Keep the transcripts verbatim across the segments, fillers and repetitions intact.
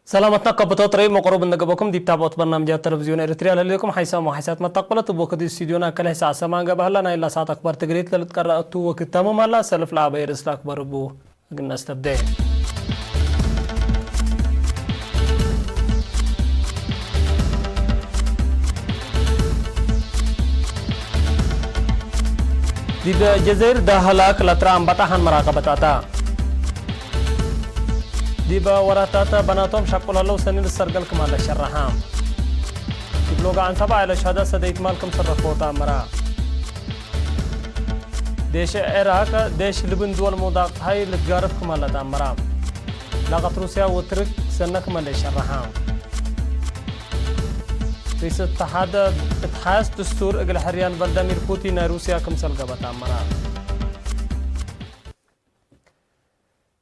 ሰላመትና ከብቶ ጥሬ መቅሩብ እንደ ገበኩም ዲብ ታብዖት በርናምጃት ተለቪዝዮን ኤሪትርያ ለህሌኩም ሓይሳም ወሓይሳት መታቅበለት እብ ወክድ ስቱዲዮና ከልሕ ሰዓት ሰማን ገብአ ህላ። ናይላ ሰዓት አክባር ትግሪት ለልትቀረአ እቱ ወክድ ተምም ሀላ። ሰልፍ ለአበይ ርእስ ለአክበር እቡ እግል ነስተብዴ። ዲብ ጀዘይር ዳህላክ ለትረ አንበጣ ሐን መራቀበት አታ። ዲብ ወራታት በናቶም ሸቁል ሀለው ሰኒ ልሰርገል ክማለ ሸረሐ። ዲብ ሎጋ አንሰባ ዐለ ሸሀዳ ሰደይት ማል ክም ሰረፎ ተአመራ። ዴሽ ዒራቅ ዴሽ ልብን ድወል መውዳቅት ሀይ ልትጋርፍ ክማለ ተአመራ። ላቀት ሩስያ ወትርክ ሰነ ክመለ ሸረሐ። ሪስ እትሓድ እትሓስ ድስቱር እግል ሕርያን ቨልዳሚር ፑቲን ናይ ሩስያ ክምሰል ገበት አመራ።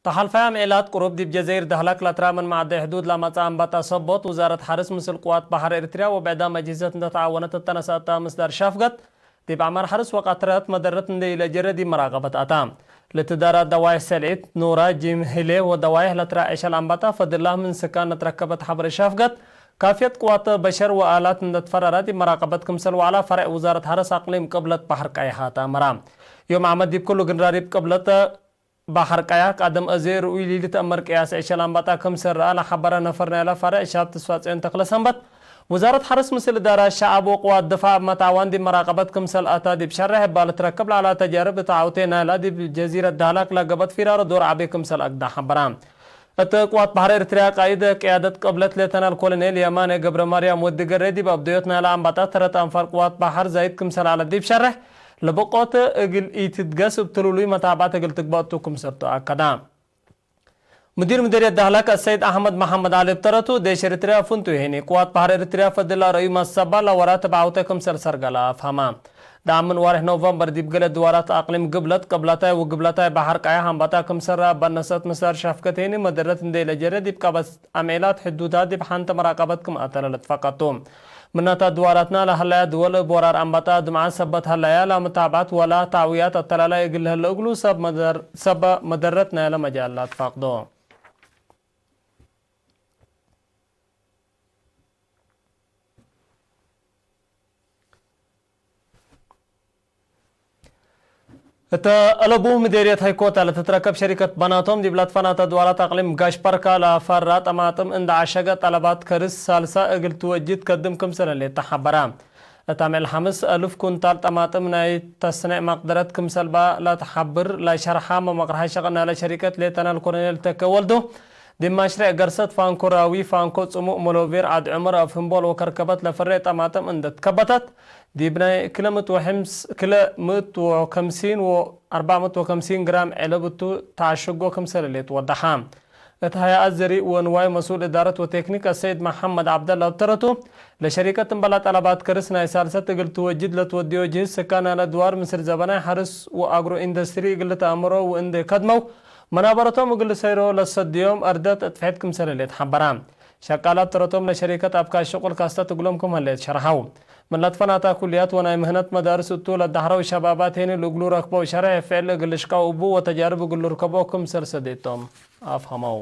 ተሓልፋይ አምዔላት ቅሩብ ዲብ ጀዘይር ደህላክ ለትራ ምን መዐደይ ሕዱድ ለመጽአ አንበጣ ሰቦት፣ ውዛረት ሐርስ ምስል ቅዋት በሐር ኤርትርያ ወብዕዳም አጅህዘት እንተ ተዓወነት እተ ነሰአተ ምስዳር ሻፍገት፣ ዲብ ዐማር ሐርስ ወቀትረት መደረት እንዴ ኢለጀረ ዲብ መራቀበት አታ። ለትዳራ ደዋይሕ ሰልዒት፣ ኑራ፣ ጂም፣ ህሌ ወደዋይሕ ለትራ ዕሸል አንበጣ ፈድላህ ምን ስካን ለትረከበት ሐብረ ሻፍገት፣ ካፍየት ቅዋት በሸር ወአላት እንደ ትፈረራ ዲብ መራቀበት ክምሰል ወዐላ ፈርዕ ውዛረት ሐርስ አቅሊም ቅብለት በሐር ቀያሕ አታ አመራ። ዮም ዓመት ዲብ ክሉ ግንራሪብ ቅብለት በሐር ቀያሕ ቃደም አዜ ርኡይ ሊልትአመር ቅያስ ዕሸል አንበጣ ክምሰል ረአ ለሐበረ ነፈር ናይለ ፈርዕ ሻብ ተስፋጽዮን ተክለሰንበት፣ ውዛረት ሐርስ ምስል እዳራት ሸዐብ ወቅዋት ድፋዕ መትዓዋን ዲብ መራቀበት ክምሰል አታ ዲብ ሸርሕ እባ ልትረከብ ለዐላ ተጃርብ እት ዐውቴ ናይላ ዲብ ጀዚረት ዳህላክ ለገበት ፊራረ ዶር ዐቢ ክምሰል አግዳ ሐበራ። እት ቅዋት በሐር ኤርትርያ ቃይድ ቅያደት ቅብለት ሌተናል ኮሎኔል የማነ ገብረማርያም ወዲ ገሬ ዲብ አብደዮት ናይለ አንበጣ ተረት አንፋር ቅዋት በሐር ዛይድ ክምሰል ዐለ ዲብ ሸርሕ፣ ለበቆት እግል ኢትትገስ እብ ትሉሉይ መታብዐት እግል ትግበእ ቱ ክምሰል ቱ አከዳ። ሙዲር ምዲርየት ዳህላክ አሰይድ አሕመድ መሐመድ ዐሊ እብ ተረቱ፣ ዴሽ ኤርትርያ ፍንቱይ ሄኒ፣ ቅዋት በሐር ኤርትርያ ፈድላ ረዩ መሰባ ለወራት እብ ዐውቴ ክምሰል ሰርገለ አፍሀማ። ዳዕም ምን ዋርሕ ኖቨምበር ዲብ ገሌ ድዋራት አቅሊም ግብለት ቅብለታይ ወግብለታይ በሐር ቀያሕ አንበጣ ክምሰል ረአ በነሰት ምስዳር ሻፍገት ሄኒ መደረት እንዴ ኢለጀረ ዲብ ቀበት አምዔላት ሕዱዳት ዲብ ሐንተ መራቀበት ክም አተለ ለትፈቀቱ። ምናተ ድዋራትና ለሀለያ ድወል እብ ወራር አንበጣ ድምዓ ሰበት ሀለያ ለመታብዐት ወላ ተዕውያት አተላላይ እግል ለህለ እግሉ ሰብ መደር-፣ ሰበ መደረት ናይለ መጃላት ፋቅዶ። እተ አለቡ ምዴርየት ሀይኮታ ለትትረከብ ሸሪከት በናቶም ዲብ ለትፈናተ ድዋላት አቅሊም ጋሽ በርካ ለፈራ ጠማጥም እንደ ዐሸገ ጠለባት ከርስ ሳልሳ እግል ትወጅድ ከድም ክምሰል ህሌት ተሐበረ። እት አምዕል ሐምስ አልፍ ኩንታል ጠማጥም ናይ ተስኔዕ መቅደረት ክምሰል በ ለተሐብር ለሸርሐ መመቅርሐ ሸቅል ናይለ ሸሪከት ሌተናል ኮሎኔል ተከ ወልዱ፣ ዲብ ማሽሬዕ ገርሰት ፋንኮ ራዊ፣ ፋንኮ ጽሙእ፣ መሎቬር፣ ዐድ ዑመር፣ አፍ ህምቦል ወከርከበት ለፈሬ ጠማጥም እንደ ትከበተት፣ ዲብ ናይ ክለ ምእት ወሐምስ-፣ ክለ ምእት ወከምሲን ወአርባዕ ምእት ወከምሲን ግራም ዐለብ እቱ ተአሽጎ ክምሰል ህሌት ወደሐ። እት ሀያአት ዘሪእ ወንዋይ መስኡል እዳረት ወቴክኒክ አሰይድ መሐመድ ዐብደላ እብ ተረቱ፣ ለሸሪከት እምበላ ጠለባት ከርስ ናይ ሳልሰት እግል ትወጅድ ለትወድዮ ጅህዝ ስካን አለ ድዋር ምስል ዘበናይ ሐርስ ወአግሮ ኢንዱስትሪ እግል ልትአምሮ ወእንዴ ከድመው መናበረቶም እግል ልሰይሮ ለሰድዮም አርደት እጥፍሕት ክምሰል ህሌት ሐበራ። ሸቃላት ተረቶም ለሸሪከት አብካይ ሽቁል ካስተት እግሎም ክም ህሌት ሸርሐው። ምን ለትፈናታ ኩልያት ወናይ ምህነት መዳርስ እቱ ለዳሕረው ሸባባት ሄኒ ለእግሉ ረክበው ሸርሕ ፍዕል እግል ልሽቀው እቡ ወተጃርብ እግል ልርከቦ ክምሰል ሰዴቶም አፍሀመው።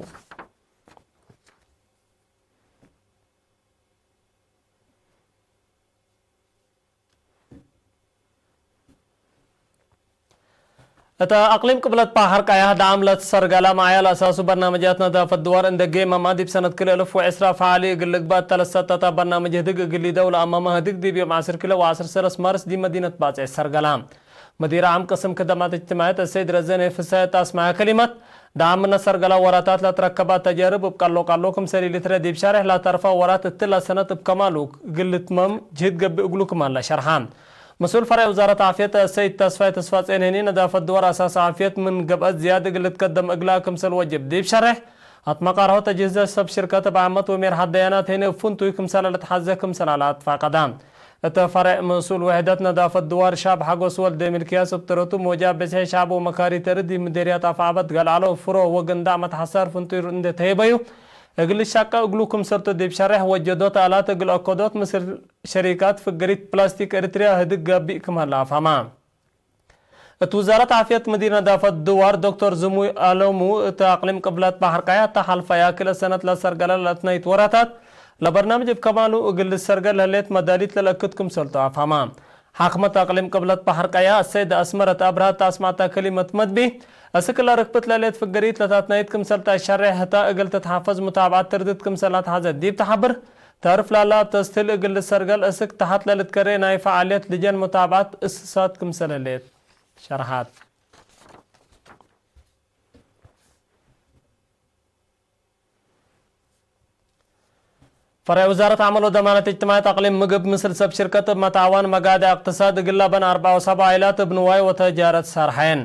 እተ አቅሊም ቅብለት በሐር ቀያሕ ዳዕም ለትሰርገለ መዓያ ለአሳሱ በርናምጃት ነዳፈት ድዋር እንደ ጌመማ ዲብ ሰነት ክልኤ አልፍ ወዕስራ ፈዓሊ እግል ልግበእ እተ ለሰጠተ በርናምጅ ህድግ እግል ሊደው ለአማመ ህድግ ዲብ ዮም ዐስር ክልኤ ወዐስር ሰለስ ማርስ ዲብ መዲነት ባጽዕ ሰርገለ። መዲር ዓም ቅስም ክደማት እጅትማዕየት አሰይድ ረዘነ ፍሳሐ እት አስመዐ ከሊመት፣ ዳዕም ምነ ሰርገላ ወራታት ለትረከባ ተጃርብ እብ ቀሎ ቀሎ ክምሰል ኢልትረ ዲብ ሸርሕ ለተርፈ ወራት እትለ ሰነት እብ ከማሉ እግል ልትመም ጅህድ ገብእ እግሉ ክማለ ሸርሐ። መስኡል ፈርዕ ውዛረት ዓፍየት አሰይድ ተስፋይ ተስፋጼን ህኒ ነዳፈት ድዋር አሳስ ዓፍየት ምን ገብአት ዝያድ እግል ልትከደም እግላ ክምሰል ወጅብ ዲብ ሸርሕ፣ አትመቃርሖ ተጅህዘ ሰብ ሽርከት እብ ዓመት ወሜርሐት ደያናት ህኒ እብ ፍንቱይ ክምሰለ ልትሐዜ ክምሰል አለ አትፋቀዳ። እተ ፈርዕ መስኡል ውሕደት ነዳፈት ድዋር ሻብ ሐጎስ ወልደ ሚልክያስ እብ ተረቱ፣ ሞጃ ብዝሒ ሻብ ወመካሪ ተርድ ዲብ ምዴርያት አፍዐበት ገልዐሎ፣ ፍሮ ወገንዳዕ መትሐሳር ፍንቱይ እንዴ ተሄበዩ፣ እግል ልሻቀ እግሉ ክምሰልቱ ዲብ ሸርሕ ወጀዶት አላት እግል አከዶት ምስል ሸሪካት ፍግሪት ፕላስቲክ ኤሪትርያ ህድግ ጋቢእ ክም ሀለ አፍሀማ። እት ውዛረት ዓፍየት ምዲር ነዳፈት ድዋር ዶክተር ዝሙይ አለሙ፣ እት አቅሊም ቅብለት በሐር ቀያ እተ ሐልፈያ ክልኤ ሰነት ለሰርገለ ለአትናይት ወራታት ለበርናምጅ እብ ከማሉ እግል ልሰርገል ለህሌት መዳሊት ለልአክድ ክምሰልቱ አፍሀማ። ሓክመት አቅሊም ቅብለት በሐር ቀያ አሰይድ አስመረት አብርሃ እት አስመዐተ ከሊመት መትቢ፣ አስክ ለርክብት ለህሌት ፍገሪት ለታትናይት ክምሰል ተአሸሬሕ ህታ እግል ትትሐፈዝ ሙታብዐት ትርድት ክምሰል አትሐዘት ዲብ ተሐብር፣ ተርፍ ላላ እብ ተስትህል እግል ልሰርገል እስክ ተሐት ለልትከሬ ናይ ፈዓልየት ልጀን ሙታብዐት እስሳት ክምሰል ህሌት ሸርሐት። ፈርዕ ውዛረት ዐመል ወደማነት እጅትማዕየት አቅሊም ምግብ ምስል ሰብ ሽርከት እብ መትዐዋን መጋድዕ እቅትሳድ እግል ለበን አርበዕ ወሰብዓ ዓኢላት እብ ንዋይ ወተጃረት ሳርሐየን።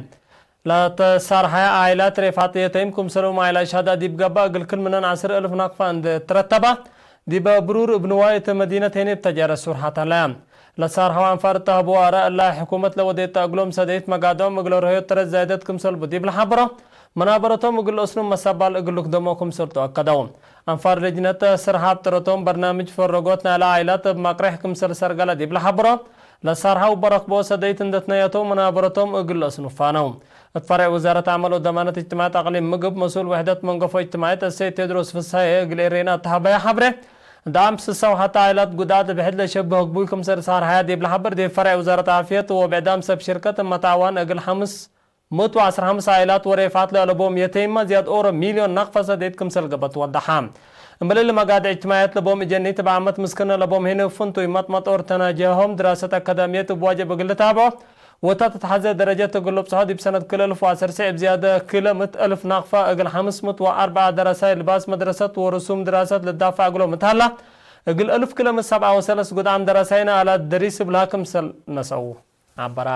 ለተሳርሐየ ዓኢላት ሬፋት የተይም ክምሰልሁም ዓኢላ ሸሃዳ ዲብ ገብአ እግል ክል ምነን ዐስር እልፍ ናቅፋ እንዴ ትረተባ፣ ዲበ ብሩር እብ ንዋይ እት መዲነት ሄኔ እብ ተጃረት ሱርሐት ሀለያ። ለሳርሐው አንፋር እተ ሀብዎ አረ እላ ሕኩመት ለወዴተ እግሎም ሰደይት መጋድዖም እግለ ረህዮት ተረት ዛይደት ክምሰል ቡ ዲብ ለሐበሮ፣ መናበረቶም እግል ለአስኑ መሰባል እግል ልክደሞ ክምሰልቱ አከደው። አንፋር ልጅነት ስርሐ እብ ጥረቶም በርናምጅ ፈረጎት ናይለ ዓኢላት እብ መቅሬሕ ክምሰል ሰርገለ ዲብ ለሐበሮ፣ ለሳርሐው በረክቦ ሰደይት እንዴ ትነየተው መናበረቶም እግል ለአስኑ ፋነው። እት ፈርዕ ውዛረት ዐመል ወደማነት እጅትማዕየት አቅሊም ምግብ መስኡል ውሕደት መንገፎ እጅትማዕየት እሰይድ ቴድሮስ ፍስሐየ እግል ኤሬና እተ ሀበየ ሐብሬ፣ ዳዕም ስሰው ሐተ ዓኢላት ጉዳት ብሕድ ለሸብህ ግቡይ ክምሰል ሳርሐያ ዲብ ለሐብር ዲብ ፈርዕ ውዛረት ዓፍየት ወብዕዳም ሰብ ሽርከት መትዐዋን እግል ሐምስ ምእት ወዐስር ሐምስ ዓኢላት ወሬፋት ለአለቦም የተይማ ዝያድ ኦሮ ሚልዮን ናቅፋ ሰደይት ክምሰል ገብአት ወደሐ። እምበል እሊ መጋድዕ እጅትማዕየት ለቦም እጀኒት እብ ዓመት ምስክነ ለቦም ሄነ ፍንቱይ መጥመጦር ተናጀሆም ድራሰት አካዳምየት እብ ዋጅብ እግል ልታብዖ ወታ ትትሐዜ ደረጀት እግል ልብጽሖ ዲብ ሰነት ክልኤ እልፍ ወዐሰርተ እብ ዝያደ ክለ ምእት እልፍ ናቅፋ እግል ሐምስ ምእት ወአርበዕ ደረሳይ ልባስ መድረሰት ወርሱም ድራሰት ልዳፈዕ እግሎም እት ሀላ፣ እግል እልፍ ክለ ምእት ሰብዓ ወሰለስ ጉድዓም ደረሳይነ አላት ደሪስ እብላ ክምሰል ነሰው ዐበራ።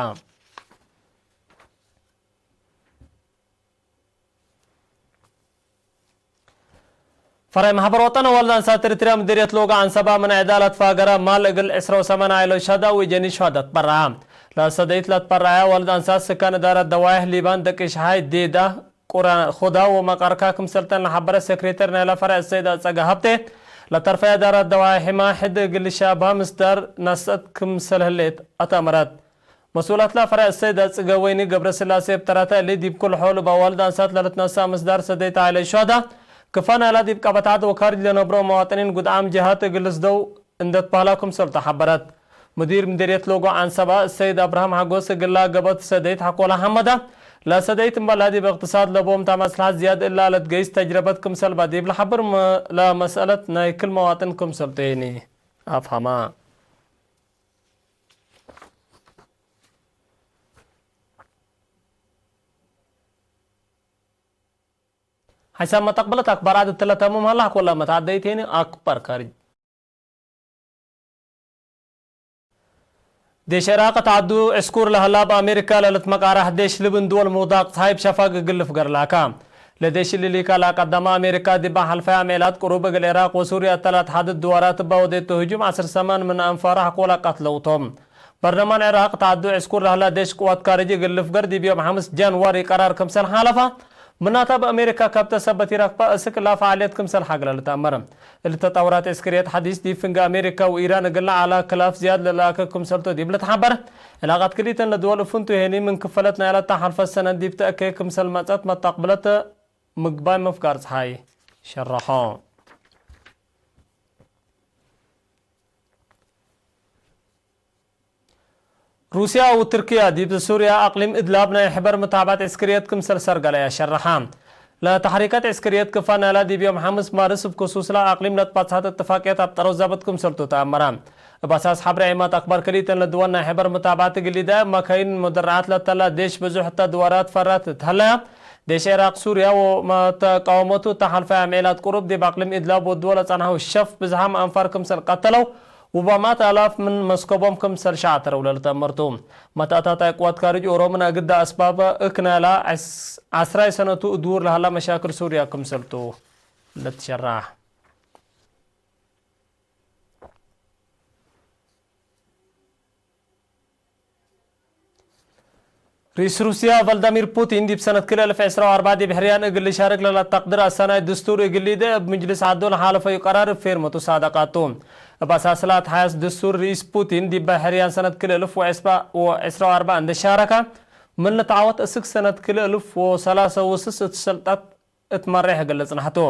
ፈርዕ መሕበር ወጠን ወልድ አንሳት ኤሪትርያ ምዲርየት ሎጎ ዐንሰባ ምን ዕዳ ለትፋገረ ማል እግል ዕስራ ወሰማን ዓኢሎ ሸሃዳ ወእጀኒ ሸሃደት በረዐ። ለሰደይት ለትበረዐ ወልድ አንሳት ስካን እዳረት ደዋይሕ ሊባን ደቂሽ ሐይ ዴዳ ቁረ ኹዳ ወመቃርካ ክምሰልተን ለሐበረ ሴክሬተር ናይለ ፈርዕ እሰይድ አጸገ ሀብቴ፣ ለተርፈ እዳረት ደዋይሕ ሕማ ሕድ እግል ሻብሃ ምስዳር ነስአት ክምሰል ህሌት አተአመረት። መስኡላትለ ፈርዕ እሰይድ አጽገ ወይኒ ገብረስላሴ እብ ተረተ እሊ፣ ዲብ ኩል ሖል እብ አዋልድ አንሳት ለልትነሰእ ምስዳር ሰደይት ዓኢለ ሹሀዳ፣ ክፋ ናይላ ዲብ ቀበት ዐድ ወካርጅ ለነብሮ መዋጥኒን ጉድዓም ጀሃት እግል ልስደው እንዴ ትበህላ ክምሰልቱ ሐበረት። ሙዲር ምዲርየት ሎጎ ዐንሰባ እሰይድ አብርሃም ሐጎስ፣ እግላ ገበት ሰደይት ሐቆላ ሐመዳ፣ ለሰደይት እምበል ዲብ እቅትሳድ ለቦም ተ መስልሐት ዝያድ እላ ለትገይስ ተጅረበት ክምሰልባ ዲብ ለሐብር፣ ለመስአለት ናይ ክል መዋጥን ክምሰልቱ ሄኒ አፍሀማ። ሐይሳም መተቅብለት አክባር ዐድ እትለ ተምም ሀላ፣ ሐቆላ መትዐደይት ሄኒ አክባር ካርጅ። ዴሽ ዕራቅ ተዐዱ ዕስኩር ለሀላ፣ እብ አሜሪካ ለልትመቃራሕ ዴሽ ልብን ድወል ሙዳቅ ጸሓይ እብ ሸፋግ እግል ልፍገር ላካ። ለዴሽ እሊ ሊካ ለአቀደመ አሜሪካ፣ ዲብ ሐልፈያ ሜላት ቅሩብ እግል ዕራቅ ወሱርያ እተ ለአትሓድድ ድዋራት እበ ወዴቱ ህጁም ዐስር ሰማን ምን አንፋራ ሐቆላ ቀትለው ቶም። በርለማን ዕራቅ ተዐዱ ዕስኩር ለሀላ ዴሽ ቅዋት ካርጅ እግል ልፍገር ዲብ ዮም ሐምስ ጃንዋሪ ቀራር ክምሰል ሓለፈ። ምናተ እብ አሜሪካ ከብተ ሰበት ኢረክበ እስክ እላ ፈዓልየት ክምሰል ሐግለ ልትአመር። እሊ ተጣውራት ዕስክርየት ሐዲስ ዲብ ፍንጌ አሜሪካ ወኢራን እግል ለዐለ ክላፍ ዝያድ ለለአከ ክምሰልቱ ዲብ ልትሐበር። ዕላቀት ክልኢተን ለድወል እፍንቱ ሄኒ ምን ክፈለት ናይለ ተሐልፈት ሰነት ዲብ ተአኬ ክምሰል መጽአት መተቅብለት ምግባይ መፍጋር ጸሓይ ሸረሖ። ሩስያ ወትርክያ ዲብ ሱርያ አቅሊም እድላብ ናይ ሕበር መታብዐት ዕስክርየት ክምሰል ሰርገለያ ሸረሐ። ለተሕሪከት ዕስክርየት ክፋ ናይላ ዲብ ዮም ሐምስ ማርስ እብ ክሱስላ አቅሊም ለትባጽሐት እትፋቅየት አብጠረው ዛብጥ ክምሰልቱ ተአመረ። እብ አሳስ ሐብሬ ዒማት አክባር ክልኢተን ለድወል ናይ ሕበር መታብዐት እግል ሊዳእ መካይን ሙደረዓት ለተላ ዴሽ ብዙሕ እተ ድዋራት ፈራት እት ሀለያ፣ ዴሽ ዒራቅ ሱርያ ወመተቃወመቱ እተ ሐልፈ አምዔላት ቅሩብ ዲብ አቅሊም እድላብ ወድወ ለጸንሐው ሸፍ ብዝሓም አንፋር ክምሰል ቀተለው፣ ውባማት አላፍ ምን መስከቦም ክምሰል ሸዐተረው ለልትአመርቱ። መትአታታይ ቅዋት ካርጅ ኦሮ ምን አግዳ አስባብ እክ ናይላ ዐስ-፣ ዐስራይ ሰነቱ እድውር ለሀላ መሻክል ሱርያ ክምሰልቱ ልትሸራሕ። ርኢስ ሩስያ ቨልዳሚር ፑቲን ዲብ ሰነት ክልኤ እልፍ ዕስራ ወአርበዕ ዲብ ሕርያን እግል ልሻርክ ለለአተቅድር አሰናይ ድስቱር እግል ሊዴ እብ ምጅልስ ዐዶ ለሓለፈዩ ቀራር እብ ፌርመቱ ሳደቃቱ። እብ አሳስለ አትሓያስ ድስቱር ርኢስ ፑቲን ዲበ ሕርያን ሰነት ክልኤ እልፍ ወዕስራ ወአርበዕ እንዴ ሻረከ፣ ምን ልትዓወት እስክ ሰነት ክልኤ እልፍ ወሰላሰ ወስስ እት ሰልጣት እት መሬሕ እግል ልጽናሕ ቱ።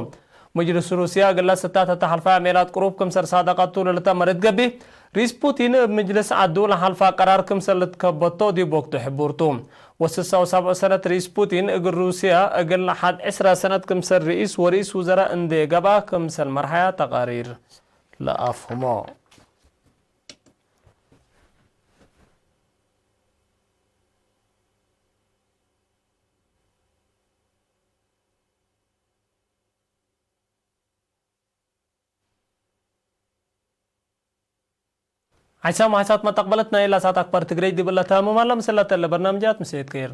ምጅልስ ሩስያ እግለ ስታት እተ ሐልፋ ዕሜላት ቅሩብ ክምሰል ሳደቀቱ ለልተመርድ ገብእ፣ ርኢስ ፑቲን እብ ምጅልስ ዐዱ ለሐልፋ ቀራር ክምሰል ልትከበቶ ዲብ ወቅቱ ሕቡር ቱ። ወስሳ ወሰብዑ ሰነት ርኢስ ፑቲን እግል ሩስያ እግል ሐድ ዕስራ ሰነት ክምሰል ርኢስ ወርኢስ ውዘራእ እንዴ ገብአ ክምሰል መርሐያ ተቃሪር ለአፍህሞ። ሐይሳም ሐይሳት መተቅበለት ናይ ላሳት አክባር ትግረይ ዲብለ ተምም አለ። ምስለተ ለበርናምጃት ምሴት ከይር።